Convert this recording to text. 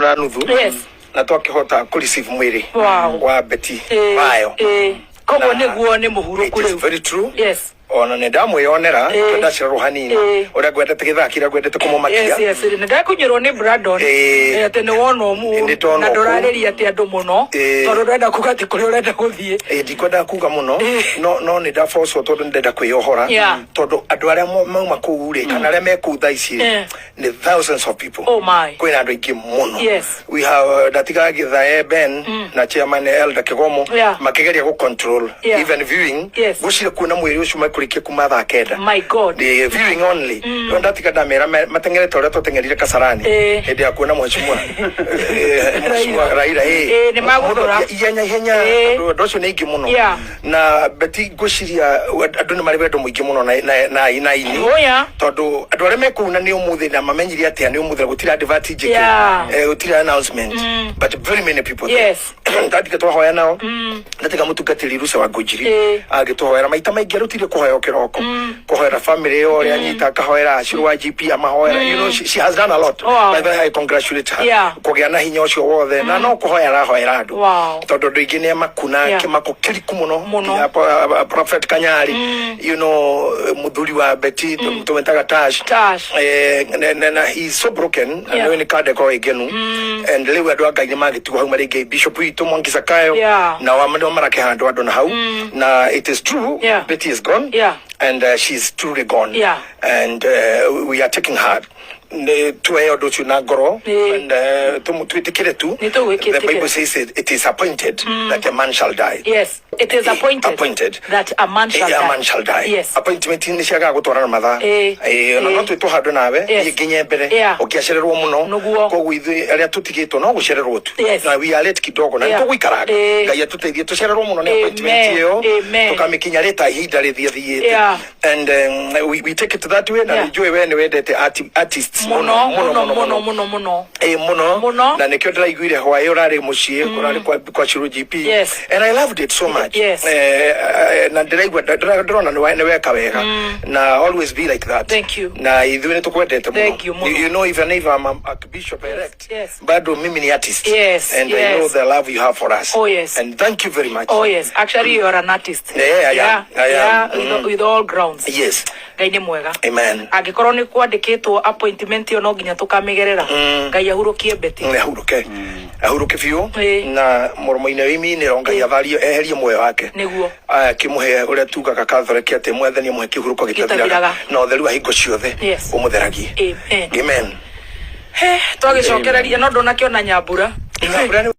Na nuthu. Na twakĩhota kũ receive mwĩrĩ wa Betty wayo. Koguo nĩguo nĩ mũhurũku. It is Rĩu very true. Ona nĩ ndamwĩyonera. Ndacererwo hanini. Ũrĩa ngwendete gĩthaki, ũrĩa ngwendete kũmũmakia. Yes, nĩ ndakunyĩrwo nĩ Brandon. Atĩ nĩ wona ũmu Nĩ ndona na ũkũ. Ndũrarĩria atĩ andũ mũno tondũ ndũrenda kuga atĩ kũrĩa ũrenda gũthiĩ. Ĩ, ndikwendaga kuga mũno, no nĩ ndabocwo tondũ nĩ ndenda kwĩyohora, tondũ andũ arĩa mauma kũu rĩ, kana arĩa me kũu thaa ici rĩ, nĩ thousands of people. Oh my. Kwĩna andũ aingĩ mũno. We have ndatiga gĩthae Ben na chairman Elder Kĩgomo makĩgeria gũ control even viewing. Gũcire kuona mwĩrĩ ũcio mekũrĩkia kuma thaa 9. My God. The viewing only. No ndatiga ndamera mateng'erete ũrĩa twateng'erire Kasarani hĩndĩ ya kuona mheshimiwa Raila. Nĩ magũthũra. Mũndũ ihenya ihenya. Andũ acio nĩ aingĩ mũno. Na Betty, ngwĩciria andũ nĩ marĩ wendo mũingĩ mũno na ini tondũ andũ arĩa me kũu na nĩ ũmũthĩ na mamenyire atĩa nĩ ũmũthĩ na gũtirĩ advert njĩke, gũtirĩ announcement, but very many people there. Ndatiga twahoya nao, ndatiga mũtungatĩri Ruca wa Ngũnjiri agĩtũhoera maita maingĩ, arutire kũhoya o kĩroko, kũhoera family ĩyo ũrĩa anyita, akahoera Acirũ wa GP, amahoera. She has done a lot. By the way, I congratulate her kũgĩa na hinya ũcio wothe na no kũhoya arahoera andũ tondũ andũ aingĩ nĩ amaku na kĩmako kĩriku mũno. Mũno. Nginya Prophet Kanyari, mũthuri wa Betty, tũmwĩtaga Tash. Tash. Na he is so broken. Na nĩ kande korwo ĩngenu and rĩu andũ a Ngai nĩ magĩtigwo hau marĩ aingĩ, Bishop witũ Mwangi Zakayo na wa nĩo marakĩhandwo andũ na hau, na it is true, Betty is gone and she's truly gone and we are taking heart. Nĩ tuoe ũndũ ũcio na ngoro and twĩtĩkĩre tu. Nĩ tũgwĩkĩtĩkĩra. The Bible says it is appointed that a man shall die. Yes, it is appointed, Appointed. that a man shall A die. man shall die. Appointment nĩ ciagaga gũtwarana mathaa. Ona no twĩtwo handũ nawe nginya mbere ũkĩacererwo mũno. Koguo ithuĩ arĩa tũtigĩtwo no gũcererwo tu na we are late kidogo na nĩtũgũikaranga. Ngai atũteithie tũcererwo mũno nĩ appointment ĩyo Amen. tũkamĩkinya rĩta ihinda rĩthiĩ thiĩte and we take it that way na njũĩ we nĩ wendete artists Mũno mũno mũno mũno mũno. Ĩ, mũno. Mũno. Na nĩkĩo ndĩraiguire hwaĩ ũrarĩ mũciĩ, ũrarĩ kwa Shiro GP and I loved it so much. Na ndĩraigua ndĩrona nĩ weka wega na always be like that. Thank you. Na ithuĩ nĩ tũkwendete mũno. Thank you mũno. Even if I'm a bishop elect, bado mimi ni artist and I know the love you have for us and thank you very much. Oh yes, actually you are an artist. Yeah, I am. I am. Yeah, with all grounds. Ngai nĩ mwega. Amen. Angĩkorwo nĩ kwandĩkĩtwo appointment ĩyo no nginya tũkamĩgerera, Ngai ahurũkie Betty. Nĩ ahuruke, ahuruke biũ na mũromo-inĩ wa iminĩro Ngai atharie, eherie muoyo wake, akĩmũhe ũrĩa tugaga Catholic atĩ Mwathani amũhe kĩhurũko gĩtathiraga. Gĩtathiraga na ũtheru wa hingo ciothe ũmũtheragie. Amen. Amen. He, twagĩcokereria no ndũnakĩona Nyambura. Nyambura nĩ